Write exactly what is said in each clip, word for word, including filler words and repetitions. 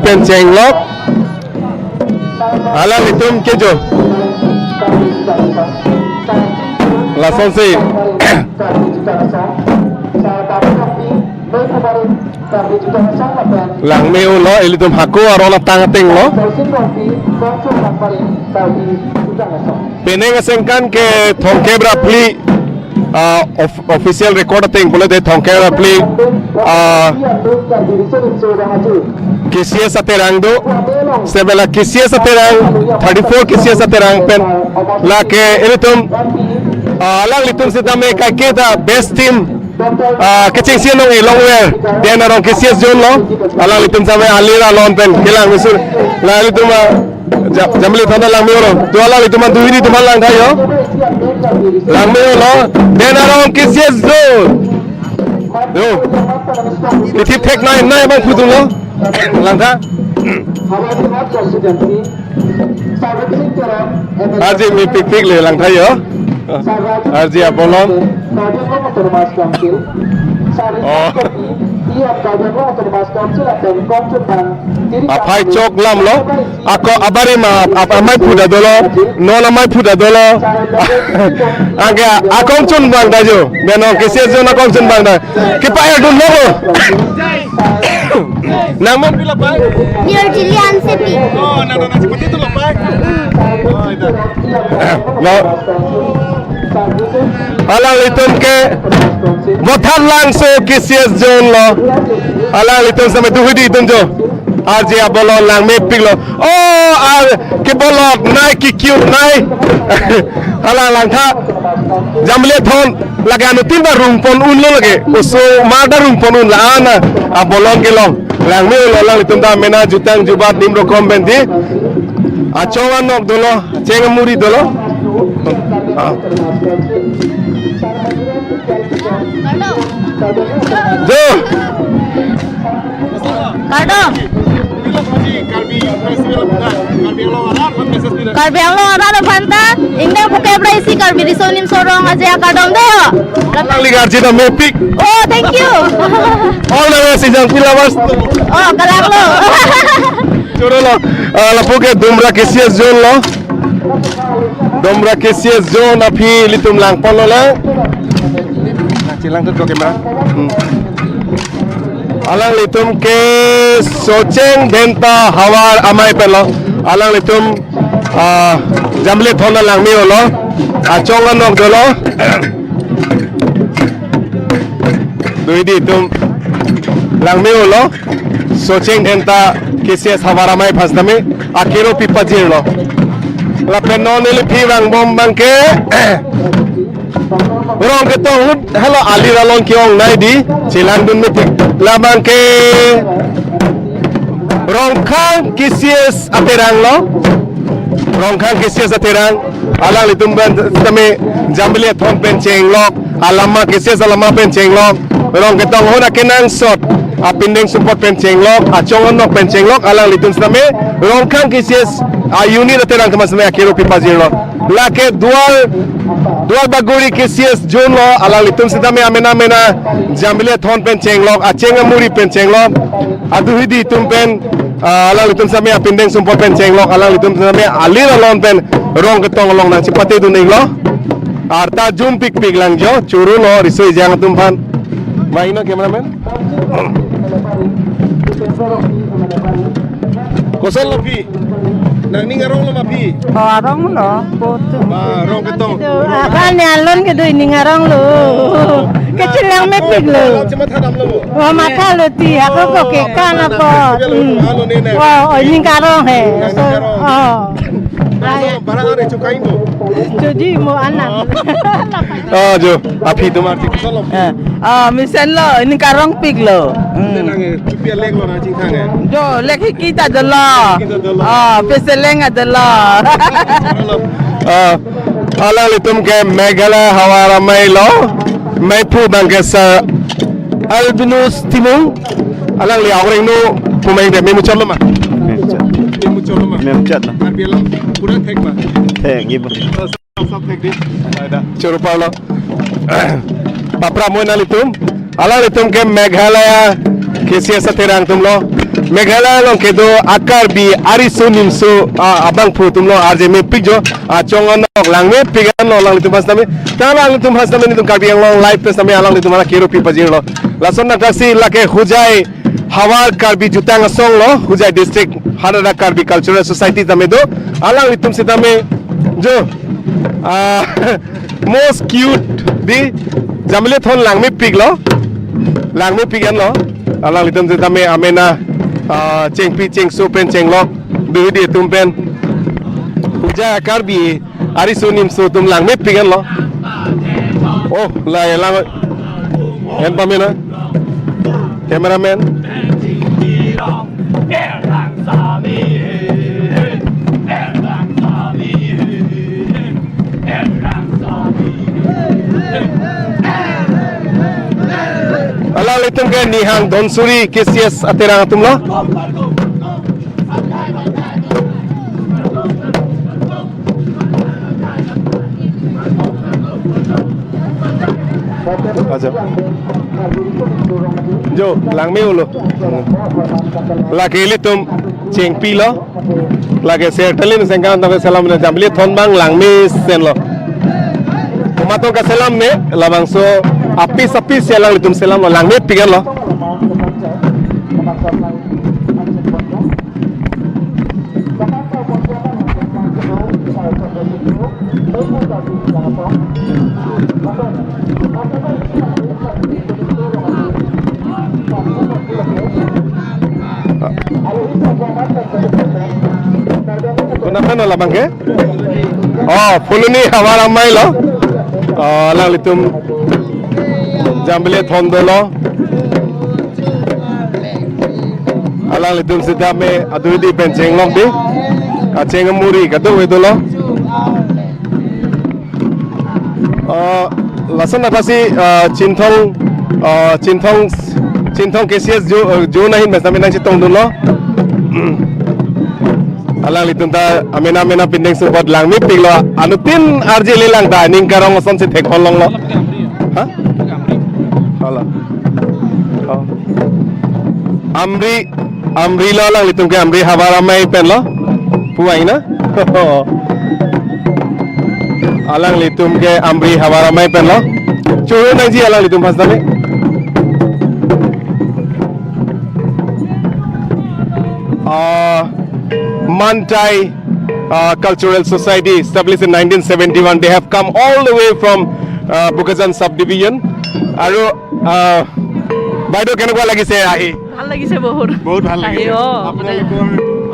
pen chenglok. Alanglitum ke jo. Lasonsi langme-olo, ilitum hako aron atang atenglo. Penang aningkan ke thomkep ra phli, ah, of-, official record ateng pulote thomkep ra phli, ah, K C S aterang do, sebela K C S aterang, thirty-four K C S aterang pen, lake ilitum, ah, alanglitum sitame kaike ta best team, ah, kechengsi nong elong wer, Den Arong K C S zone lo, alanglitum sitame alir alon pen kelang misur, la ilitum, ah, Ja-, Jamle thana langme-olo. To alanglitum an duhidi atum an langtha yo. Langme-olo. Den Arong K C S zone. Yo. Ithip thek nai nai abang phutung lo. Langtha. Arje mepikpik le langtha yo. Arje abolon. Oh. Aphai chok lam lo. Ako abarim a, ap-, amei phu ta dolo. Non amei phu ta dolo. Anke akongchun abang ta jo. Den Arong K C S zone akongchun abang ta. Kepair dun lo. Nangmen pila pai? Nirjili Hansepi. Oh, nang nang seperti itu lo pai. Oh, itu. Lo. Alanglitum ke Vothatlangso K C S zone lo. Alanglitum sitame duhidi atum jo. Arje abolon langmepik lo. Oh, ar kebolok nai kikyu nai. Alang langtha. Jamle thon lake anuttin ta rungpon unlo lake. Oso mar ta rungpon un la-an abolon kelong. Langme-olo alanglitum ta mena jutang jubat nim rokom pen di. Achong anok dolo, acheng amuri dolo. Ah. Jo. Kardom. Karbi Anglong arat aphan ta ingdeng phongkep ra isi Karbi Riso Nimso Rong Aje akardom do. Alang lik arje ta mepik. Oh, thank you. All the best, Ijang Pila Bas. Oh, kalak lo. Choro lo, ah, lapu ke Dumra K C S zone lo. Dumra K C S zone aphi ilitum langpon lo lang. Chilang tu camera. Hmm. Alanglitum ke Socheng Dhenta havar amei pen lo. Alanglitum, ah, Jamle thon langme-olo. Achong anok dolo. Duhidi atum langme-olo. Socheng Dhenta K C S havar amei aphan sitame akero pipajirlo. Lapen non neli aphi vangbom abang ke Rongketong ahut helo alir along ke-ong nai di chelang dun mepik. Labang ke Rongkhang K C S aterang lo. Rongkhang K C S aterang. Alanglitum pen sitame Jamle thon pen chenglok. Alama K C S alama pen chenglok. Rongketong ahut akenangsot apindeng sumpot pen chenglok. Achong anok pen chenglok. Alanglitum sitame Rongkhang K C S a-unit aterang atum sitame akero pipajirlo. Lake Duar, Duar Bagori K C S zone lo, alanglitum sitame amena mena Jamle thon pen chenglok, acheng amuri pen chenglok, aduhidi atum pen, ah, alanglitum sitame apindeng sumpot pen chenglok, alanglitum sitame alir along pen Rongketong along nangchepate dun iklo. Arta jumpikpik lang jo, choro lo, riso ejang atum aphan. Mai no cameraman. Koson lo aphi? Nangning arong lo ma aphi? Oh, arong lo. Botu. Ba, Rongketong. Ah, kan ne alon kedo ining arong lo. Kechelang mepik lo. Alam chematha dam lo bo. Wah, matha lo ti, ako ko ke kan apo. Festival lo, Hmm. Alo ne na. Wah, oh, ining arong he. Nangning So, arong. Oh. Bara, bara are chukain do. Chodi mo anak. Oh, jo, aphi atum arje. Koson lo aphi? Eh, ah, mesen lo, ining arongpik lo. Hmm. Nang, eh, chupi alek lo nangchingthang, eh. Jo, lek hiki ta dolo. Hiki ta dolo. Ah, peseleng ta dolo. Ah, alanglitum ke Meghalaya havar amei lo. Meiphu abang ke Sir Albinus Timung. Alangli aoreng no pumeng de memuchot lo ma? Memuchot. Memuchot lo ma? Memuchot lo. Karbi Anglong pura thek ma? Thek, ibu. Sab thek di. Ada. Choro parlo. Papra mo nanglitum. Alanglitum ke Meghalaya K C S aterang atum lo. Meghalaya along kedo a-Karbi ariso nimso, ah, abangphu atumlo arje mepik jo, ah, chong anok langmepik anlo alanglitum aphan sitame. Ta alanglitum aphan sitame nelitum Karbi Anglong Live pen sitame alanglitum aphan kero pipajirlo. Lason nangkaksi lake Hojai Havar Karbi Jutang Asong lo, Hojai District Haradak Karbi Cultural Society tame do. Alanglitum sitame jo, ah, most cute di Jambili Thon langmepiklo. Langmepik anlo. Alanglitum sitame amena, ah, chengpi chengso pen chenglok duhidi atum pen. Hojai a-Karbi ariso nimso atum langmepik anlo. Oh, la lang. En pamena. Cameraman. Alanglitum ke Nihang Dhonsuri K C S aterang atumlo. Acha. Jo, langme-ulo. Lake ilitum chengpilo. Lake Sertalin sengkan tame selam ne Jambili Thon abang langmesenlo. Komat tong kaselam ne, labangso apis apis si alanglitum selamlo, langmepik anlo. Konat pen labang ke? Oh, Phuloni Havar Amei lo. Oh, alanglitum Jambili Thon dolo. Alanglitum sitame aduhidi pen chenglok di. Acheng amuri kadokave dolo. Ah, lason nangkaksi, ah, Chinthong, ah, Chinthong, Chinthong K C S jo, ah, jo nahin mes namin nangchetongdunlo. Alanglitum ta amena amena pindeng sumpot langmepiklo. Anuttin arje le lang ta ning karong asonsi thekpon longlo. Ha? Hala. Oh. Amri, Amri lo alanglitum ke Amri Havar Amei penlo. Puai na? Alanglitum ke Amri Havar Amei penlo. Choro nangji alanglitum aphan sitame. Ah, Mantai, uh, Cultural Society, established in nineteen seventy-one. They have come all the way from, uh, Bokajan subdivision. আৰু, uh, বাইদেউ, কেনেকুৱা লাগিছে আহি? ভাল লাগিছে বহুত। বহুত ভাল লাগিছে। আহি, অ, মানে আপোনালোকৰ,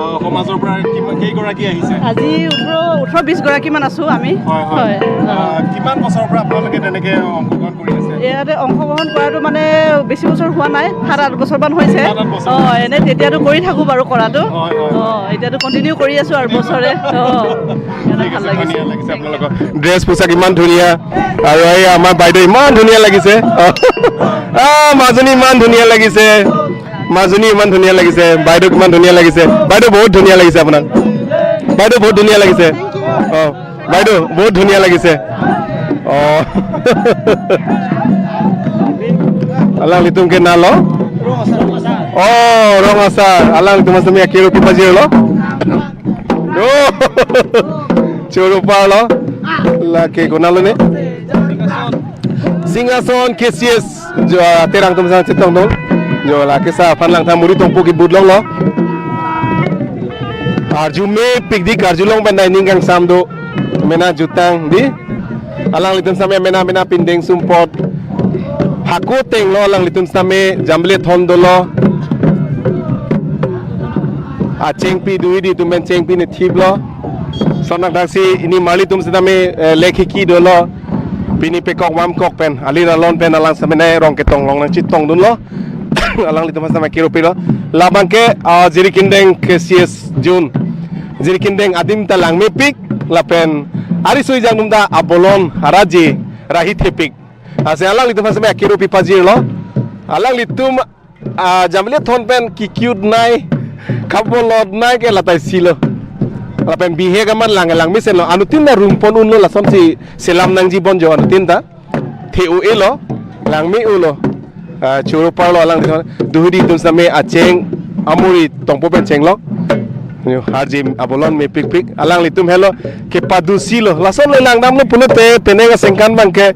আহ, সমাজৰ পৰা কিমান, কেইগৰাকী আহিছে? আজি ওঠৰ, ওঠৰ বিশ গৰাকীমান আছো আমি। হয়, হয়। হয়, অ। আহ, কিমান বছৰৰ পৰা আপোনালোকে তেনেকে অংশগ্ৰহণ কৰি আছে? ইয়াতে অংশগ্ৰহণ কৰাটো মানে বেছি বছৰ হোৱা নাই, সাত আঠ বছৰমান হৈছে। সাত আঠ বছৰ। অ, এনে তেতিয়াতো কৰি থাকো বাৰু কৰাটো। হয়, হয়, অ, হয়। এতিয়াতো কণ্টিনিউ কৰি আছো আৰু বছৰে। অ, এনে ঠিক ভাল আছে, লাগিছে। ধুনীয়া লাগিছে আপোনালোকৰ ড্ৰেছ পোছাক ইমান ধুনীয়া, আৰু এই আমাৰ বাইদেউ ইমান ধুনীয়া লাগিছে। অ। আহ, মাজনী ইমান ধুনীয়া লাগিছে, মাজনী ইমান ধুনীয়া লাগিছে, বাইদেউ কিমান ধুনীয়া লাগিছে, বাইদেউ বহুত ধুনীয়া লাগিছে আপোনাক, বাইদেউ বহুত ধুনীয়া লাগিছে। অ। বাইদেউ, বহুত ধুনীয়া লাগিছে। অ। Alanglitum ke nalo? অ, ৰং আচাৰ। Alanglitum asami akero pipajirlo. O. Choro parlo. Lake konatlo ne? Singhason K C S jo, ah, terang atum sitame chetongdun. Jo, lake sa aphan langtha muri tongpo kibut longlo. Arjumepik di karjulong pen dai ning kangsam do. Mena jutang di. Alanglitum sitame mena mena pindeng sumpot. Hako tenglo alanglitum sitame Jambili Thon dolo. Achengpi duhidi atum pen chengpi ne thiplo. Sonang taksi ini marli atum sitame, eh, lekhiki dolo. Pini pekok vamkok pen, alir alon pen alang sitame rong ketong long nangchetongdunlo. Alanglitum sitame kero pilo. Labang ke, ah, Jirikindeng K C S Jun. Jirikindeng adim ta langmepik, lapen ari sui jang num ta abolon haraji rahi thepik. Lasi alanglitum sitame akero pipajirlo. Alanglitum, ah, Jambili Thon pen kikut nai, kabolon nai ke latai silo. Lapen bihek aman lang langmesenlo. Anuttin ta rungpon unlo lasonsi selam nangji bon jo anuttin ta. The-o-elo, langme-ulo. Ah, choro parlo alanglitum. Duhidi atum sitame acheng amuri tongpo pen chenglok. Yo, arje abolon mepikpik. Alanglitum helo kepadusi lo. Lason le langdamlo pulote penang asengkan abangke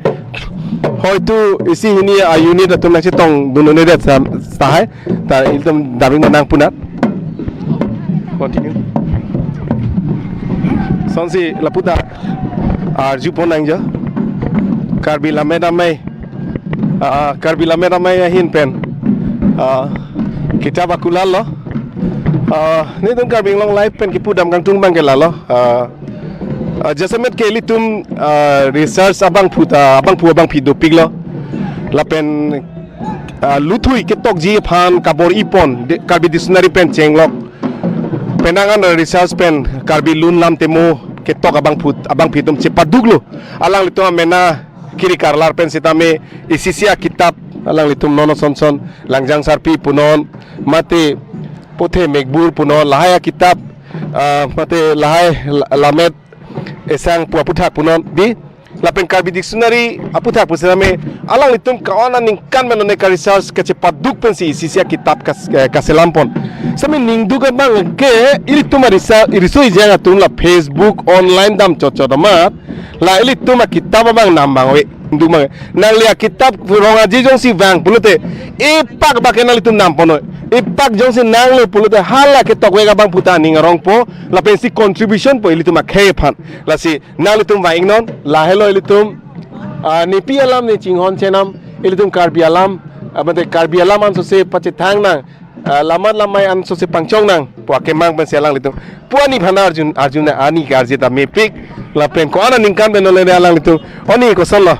hoitu isi hini a-unit atum nangchetongdun un-edet sam tahai. Ta ilitum damri nang punat. Continue. Sonsi laputa arjupon nangjo. Karbi Lammet Amei, ah, Karbi Lammet Amei ahin pen, ah, kitab akular lo. Ah, nelitum Karbi Anglong Live pen kipudam kangtung abangke lalo. Ah, ah, jasemet ke ilitum, ah, research abangphu ta, abangphu abangphi dopiklo. Lapen, ah, luthui ketokji aphan kabor-ipon, de-, Karbi Dictionary pen chenglok. Penang an research pen Karbi Lun Lam Temo ketok abangphu, abangphi atum chepaduklo. Alanglitum amena kiri karlar pen sitame isi isi akitab alanglitum non sonson Langjang Sarpi punon, mate Pothe Mekbur punon, lahai akitab, ah, mate lahai la-, Lammet Esang pu aputhak punon, di lapen Karbi Dictionary aputhak pu sitame alanglitum ko-an aningkan pen one ka-research kachepaduk pensi isi isi akitab kas-, eh, kaselampon. Sitame ningduk abangke ilitum arisa, iriso ejang atum la Facebook online dam chotchot amat, la ilitum akitab abang nam abang ave. Ningduk abang. Nangli akitab rong aji jongsi vang pulote, epak abangke nanglitum nam ponnoi. Epak jongsi nanglo pulote hala ketokvek abangphu ta aning arongpo, lapensi contribution po ilitum akhei aphan. Lasi nanglitum vang-iknon, lahelo ilitum, ah, nepi alam ne chinghon chenam, ilitum Karbi alam, ah, mate Karbi alam ansose pachethang nang, ah, lammat lamei ansose pangchong nang pu akemang pensi alanglitum pu ani aphan arjun, arjun ani karje ta mepik, lapen ko-an aningkan pen ole alanglitum. Oni kosonlo?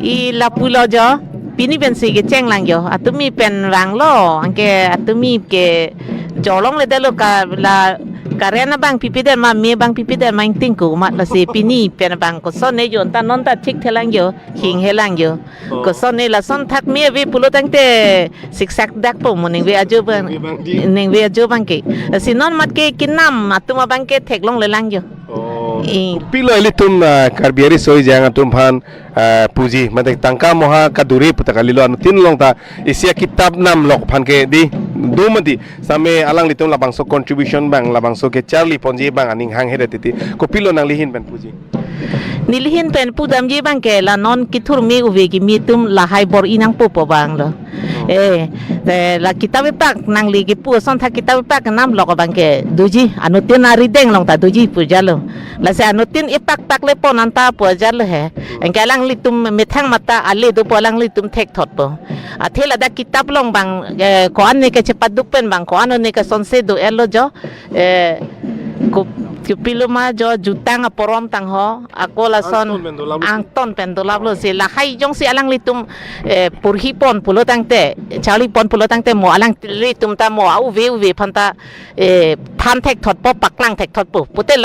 I lapulo jo, pini pensi kecheng lang jo, atumi pen vanglo, anke atumi ke jolongledetlo ka la current abang pipedet ma, me abang pipedet ma ingtingku mat, lasi pini pen abang kosonne jo, ta non ta thik thelang jo, hing helang jo. Oh. Kosonne lason thak me ave pulo tangte siksak dakpo mo ningve ajo abang, ningve abang di. Ningve ajo abangke. Lasi non mat ke kenam atum abangke theklonglelang jo. Oh. I. Kopilo ilitum, ah, Karbi ariso ejang atum aphan, ah, puji, mate tangka moha kaduri pu ta kalilo, anuttin along ta isi akitab namlok aphan ke di do mati. Sitame alanglitum labangso contribution abang, labangso kecharliponji abang aning hanghedet titi. Kopilo nangli ahin pen puji? Neli ahin pen pudamji abangke la non kethur me ave kimi atum lahai bor-i nangpo pu abang lo. Eh, te la kitab epak nangli kipu ason thak kitab epak namlok abangke doji, anuttin arideng along ta doji pu jalo. Lasi anuttin epak pak lepon anta pu jalo he. Anke alanglitum methang mat ta ale dopo alanglitum thekthotpo. Athe ladak kitab along abang, eh, ko-an ne kachepaduk pen abang, ko-an ne kasonse do-etlo jo. Eh, ko, kopilo ma jo jutang aporom tangho, ako lason angton pen dolaplo. Angton pen dolaplo si lahai jongsi alanglitum, eh, porhipon pulo tangte, charlipon pulo tangte mo alanglitum ta mo auve uve aphan ta, eh, than thekthotpo, paklang thekthotpo. Pute la